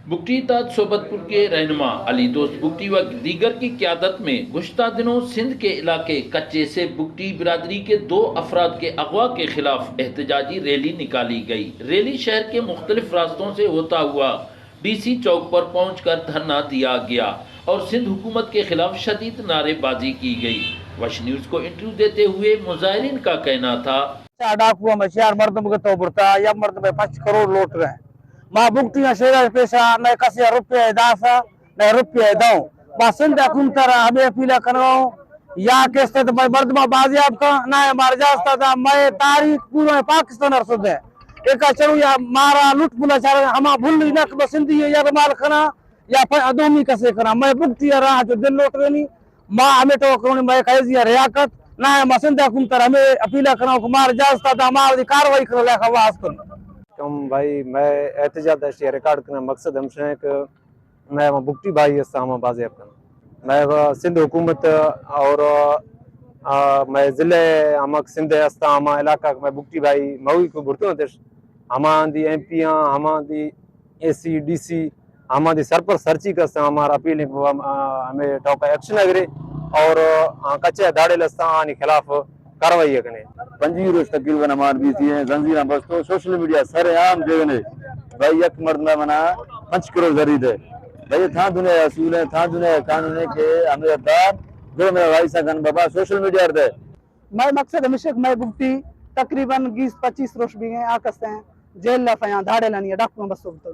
بگٹی تحت صحبت پور کے رہنما علی دوست بگٹی و دیگر کی قیادت میں گزشتہ دنوں سندھ کے علاقے کچے سے بگٹی برادری کے دو افراد کے اغوا کے خلاف احتجاجی ریلی نکالی گئی۔ ریلی شہر کے مختلف راستوں سے ہوتا ہوا ڈی سی چوک پر پہنچ کر دھرنا دیا گیا اور سندھ حکومت کے خلاف شدید نعرے بازی کی گئی۔ وش نیوز کو انٹرویو دیتے ہوئے مظاہرین کا کہنا تھا۔ چار ڈاکو ہم چار مردم گتو برتا، یا مردم پنچ کروڑ لوٹ رہے۔ ما بگٹی شہر پیشہ نہ کسی روپیہ داسا، نہ روپیہ دو۔ ما سندھ حکومت را ہمیں اپیل کنوں، یا قسط مئے مردماں بازیاب کن، نہ مار اجازت دا، مئے تاریخ پورا پاکستان رسد ہے۔ ایک چلو یا مارا لوٹ بلا چار ہما بھل نہ کہ بس سندھی یا مال کنا، یا پہ دومی کسے کنا۔ مئے بگٹی راہ جو دل لوٹ رہنی، ما ہمیں ٹوکروں مئے قیضی ریاکت، نہ ما سندھ حکومت ہمیں اپیل کنوں کہ مار اجازت دا، مار دی کاروائی کرو، لے خواست کرو۔ کم بھائی، مئے احتجاج اشی ریکارڈ کرنا مقصد ہمشہ ہے کہ مئے ہما بگٹی بھائی ہستا ہما بازیاب کن۔ مئے سندھ حکومت اور، آ، مئے ضلع ہما سندھ ہستا ہما علاقہ مئے بگٹی بھائی موی کو برتو نتش۔ ہما دی ایم پی آں، ہما دی اے سی، ڈی سی، ہما دی سرپر سرچی کستا ہمارا اپیل ہے کہ وہ ہم، آ، ہمیں ٹوکا ایکشن اگرے اور، آ، کچے دھاڑے لستا آنی خلاف کاروائی کنے۔ پنجی روز تقریباً ہمار بیتی ہیں، زنجیراں بستو، سوشل میڈیا سر عام دیگنے۔ بھائی یک مرد میں منا پنچ کروڑ زری دے۔ بھائی تھا دنیا اصول ہے، تھا دنیا قانون ہے کہ ہمیں دار دو میں بھائی سا گن بابا سوشل میڈیا دے۔ مئے مقصد ہمیشہ کہ مئے بگٹی تقریباً گیس پچیس روش بھی ہیں، آ کستے ہیں، جیل لفیاں، دھاڑے لنی، ڈاکو بستو بتو۔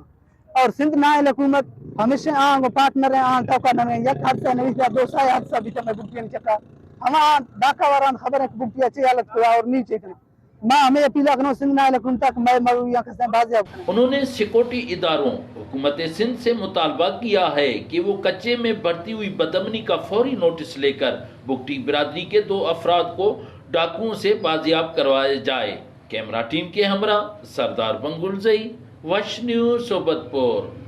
اور سندھ نائل حکومت ہمیشہ آں گو پارٹنر ہیں، آں ٹوکا نہ رہے۔ یک حادثہ نویس یا دو سال حادثہ بھی تمہیں بگٹی چکا۔ ہما ڈاکا واران خبر ہے کہ بگٹی اچھی حالت کو اور نہیں چیتنا۔ ما ہمیں اپیل کنوں سندھ نائل حکومت تک مئے مرویاں کسے بازیاب کنیں۔ انہوں نے سیکورٹی اداروں، حکومت سندھ سے مطالبہ کیا ہے کہ وہ کچے میں بڑھتی ہوئی بدامنی کا فوری نوٹس لے کر بگٹی برادری کے دو افراد کو ڈاکوؤں سے بازیاب کروایا جائے۔ کیمرہ ٹیم کے ہمراہ سردار بنگلزئی، وش نیوز، صحبت پور۔